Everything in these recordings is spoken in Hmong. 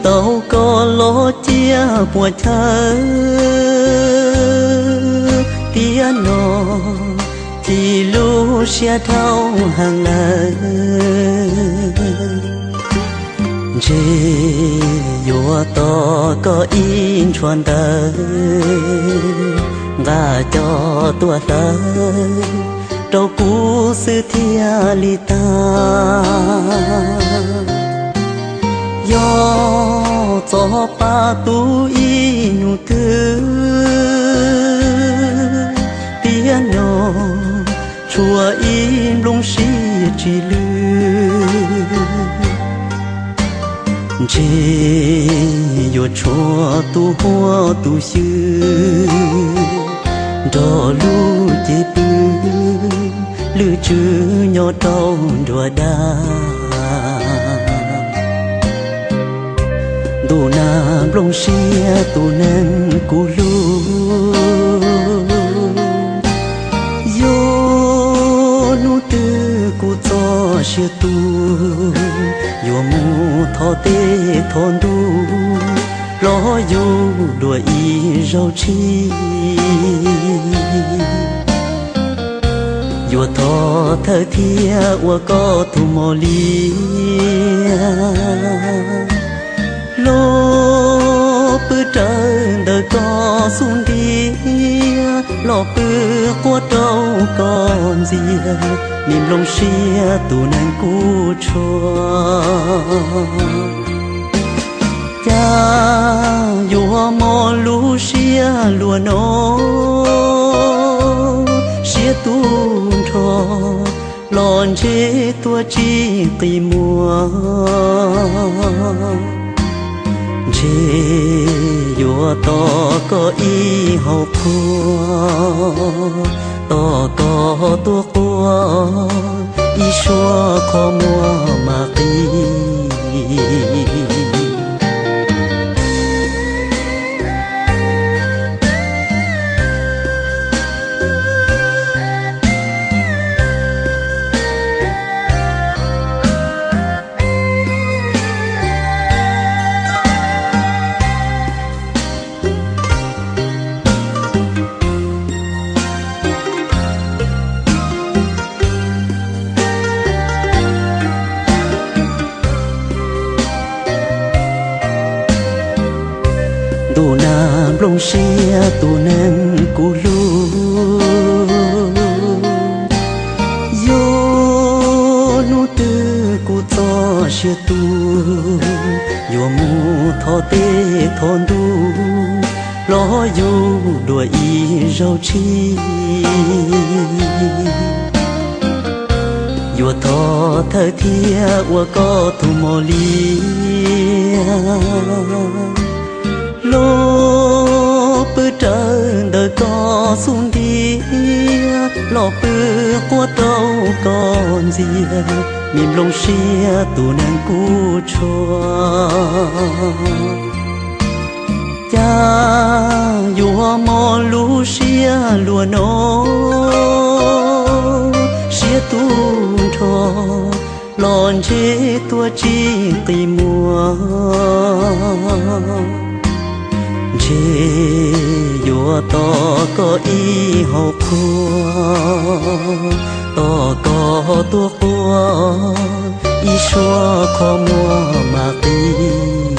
Tau koj los cia puas chaw, tiam no chim lub siab dhau heev lawm. Ntshe yuav tos koj ib ntshuas ntawv, nqa coj tuaj hlawv rau kuv xwb thiaj li tag. Yog txog pab tub ib hnub twg, tiam no tshuav ib nplooj siab tsis lwj. Ntshe yuav tshuav tus huab tus xyw nrog lub cev pw, lwj tswb nyob rau nruab dab. Ntuj nag nplooj siab tus neeg kuv hlub, yog hnub twg kuv txoj sia tu, yuav mus thov tej thov ntuj los yug dua ib zaug tshij. Yuav thov thawj thiab ua koj tus mos liab, los pw rawv ntawm koj xub ntiag, los pw quaj rau koj ntxiag, me nplooj siab tus neeg kuv tshua. Cas yuav mob lub siab luaj no, siab tu nrho los ntshe tuaj tsis qi muag. Ntshe yuav tos koj ib hau qhua, tos koj tuaj quaj ib suab qhov muag mas qis. Ntuj nag nplooj siab tus neeg kuv hlub, yog hnub twg kuv txoj sia tu, yuav mus thov tej thov ntuj los yug dua ib zaug tshij. Yuav thov thawj thiab ua koj tus mos liab, los pw rawv ntawm koj xub ntiag, los pw quaj rau koj ntxiag, me nplooj siab tus neeg kuv tshua. Cas yuav mob lub siab luaj no, siab tu nrho los ntshe tuaj tsis qi muag. Ntshe yuav tos koj ib hau qhua, tos koj tuaj quaj ib suab qhov muag mas qis.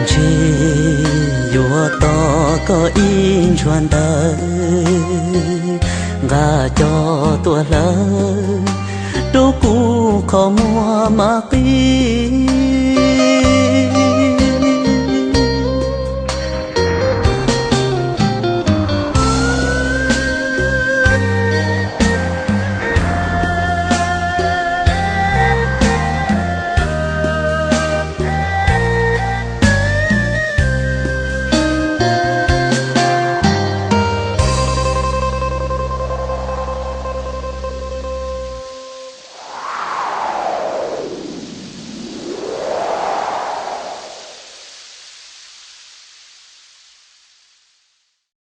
Ntshe yuav tos koj ib ntshuas ntawv, nqa coj tuaj hlawv rau kuv qhov muag mas qis.